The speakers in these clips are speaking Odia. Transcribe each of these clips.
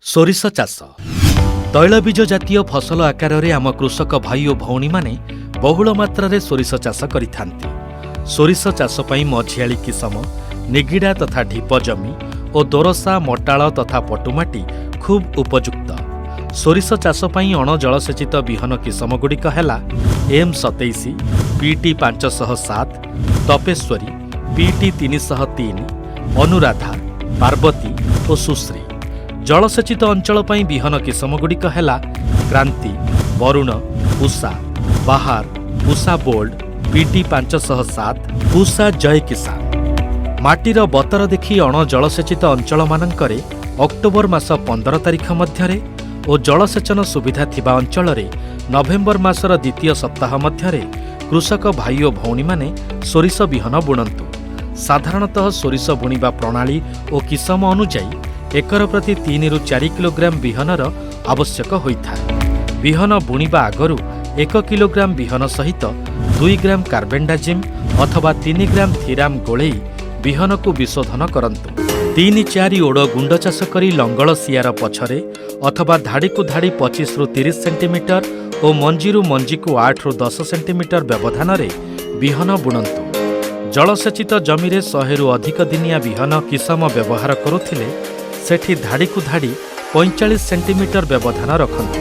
ସୋରିଷ ଚାଷ। ତୈଳବୀଜ ଜାତୀୟ ଫସଲ ଆକାରରେ ଆମ କୃଷକ ଭାଇ ଓ ଭଉଣୀମାନେ ବହୁଳ ମାତ୍ରାରେ ସୋରିଷ ଚାଷ କରିଥାନ୍ତି। ସୋରିଷ ଚାଷ ପାଇଁ ମଝିଆଳି କିସମ, ନିଗିଡ଼ା ତଥା ଢିପ ଜମି ଓ ଦୋରସା, ମଟାଳ ତଥା ପଟୁମାଟି ଖୁବ୍ ଉପଯୁକ୍ତ। ସୋରିଷ ଚାଷ ପାଇଁ ଅଣଜଳସେଚିତ ବିହନ କିସମଗୁଡ଼ିକ ହେଲା M 27, PT 507, Tapeshwari, PT 303, Anuradha, Parvati ଓ ସୁଶ୍ରୀ। ଜଳସେଚିତ ଅଞ୍ଚଳ ପାଇଁ ବିହନ କିସମଗୁଡ଼ିକ ହେଲା କ୍ରାନ୍ତି, ବରୁଣ, ପୁଷା, ବାହାର, ପୁଷା ବୋଲ୍ଡ, ପିଟି 507, ପୁଷା ଜୟ କିଷାନ। ମାଟିର ବତର ଦେଖି ଅଣଜଳସେଚିତ ଅଞ୍ଚଳମାନଙ୍କରେ ଅକ୍ଟୋବର ମାସ 15 ତାରିଖ ମଧ୍ୟରେ ଓ ଜଳସେଚନ ସୁବିଧା ଥିବା ଅଞ୍ଚଳରେ ନଭେମ୍ବର ମାସର ଦ୍ୱିତୀୟ ସପ୍ତାହ ମଧ୍ୟରେ କୃଷକ ଭାଇ ଓ ଭଉଣୀମାନେ ସୋରିଷ ବିହନ ବୁଣନ୍ତୁ। ସାଧାରଣତଃ ସୋରିଷ ବୁଣିବା ପ୍ରଣାଳୀ ଓ କିସମ ଅନୁଯାୟୀ ଏକର ପ୍ରତି 3ରୁ 4 କିଲୋଗ୍ରାମ ବିହନର ଆବଶ୍ୟକ ହୋଇଥାଏ। ବିହନ ବୁଣିବା ଆଗରୁ 1 କିଲୋଗ୍ରାମ ବିହନ ସହିତ 2 ଗ୍ରାମ କାର୍ବୋଣ୍ଡାଜିମ୍ ଅଥବା 3 ଗ୍ରାମ ଥିରାମ ଗୋଳେଇ ବିହନକୁ ବିଶୋଧନ କରନ୍ତୁ। 3-4 ଓଡ଼ ଗୁଣ୍ଡ ଚାଷ କରି ଲଙ୍ଗଳ ସିଆର ପଛରେ ଅଥବା ଧାଡ଼ିକୁ ଧାଡ଼ି 25ରୁ 30 ସେଣ୍ଟିମିଟର ଓ ମଞ୍ଜିରୁ ମଞ୍ଜିକୁ 8ରୁ 10 ସେଣ୍ଟିମିଟର ବ୍ୟବଧାନରେ ବିହନ ବୁଣନ୍ତୁ। ଜଳସେଚିତ ଜମିରେ 100ରୁ ଅଧିକ ଦିନିଆ ବିହନ କିସମ ବ୍ୟବହାର କରୁଥିଲେ ସେଠି ଧାଡ଼ିକୁ ଧାଡ଼ି 45 ସେଣ୍ଟିମିଟର ବ୍ୟବଧାନ ରଖନ୍ତୁ।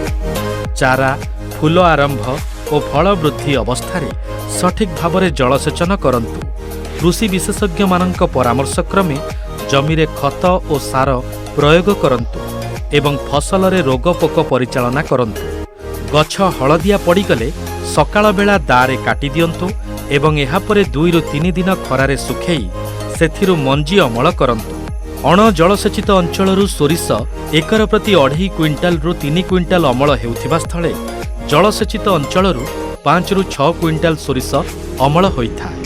ଚାରା, ଫୁଲ ଆରମ୍ଭ ଓ ଫଳ ବୃଦ୍ଧି ଅବସ୍ଥାରେ ସଠିକ୍ ଭାବରେ ଜଳସେଚନ କରନ୍ତୁ। କୃଷି ବିଶେଷଜ୍ଞମାନଙ୍କ ପରାମର୍ଶ କ୍ରମେ ଜମିରେ ଖତ ଓ ସାର ପ୍ରୟୋଗ କରନ୍ତୁ ଏବଂ ଫସଲରେ ରୋଗ ପୋକ ପରିଚାଳନା କରନ୍ତୁ। ଗଛ ହଳଦିଆ ପଡ଼ିଗଲେ ସକାଳ ବେଳା ଦାଆରେ କାଟି ଦିଅନ୍ତୁ ଏବଂ ଏହାପରେ 2ରୁ 3 ଦିନ ଖରାରେ ଶୁଖେଇ ସେଥିରୁ ମଞ୍ଜି ଅମଳ କରନ୍ତୁ। ଅଣଜଳସେଚିତ ଅଞ୍ଚଳରୁ ସୋରିଷ ଏକର ପ୍ରତି 2.5 କ୍ୱିଣ୍ଟାଲରୁ 3 କ୍ୱିଣ୍ଟାଲ ଅମଳ ହେଉଥିବା ସ୍ଥଳେ ଜଳସେଚିତ ଅଞ୍ଚଳରୁ 5ରୁ 6 କ୍ୱିଣ୍ଟାଲ ସୋରିଷ ଅମଳ ହୋଇଥାଏ।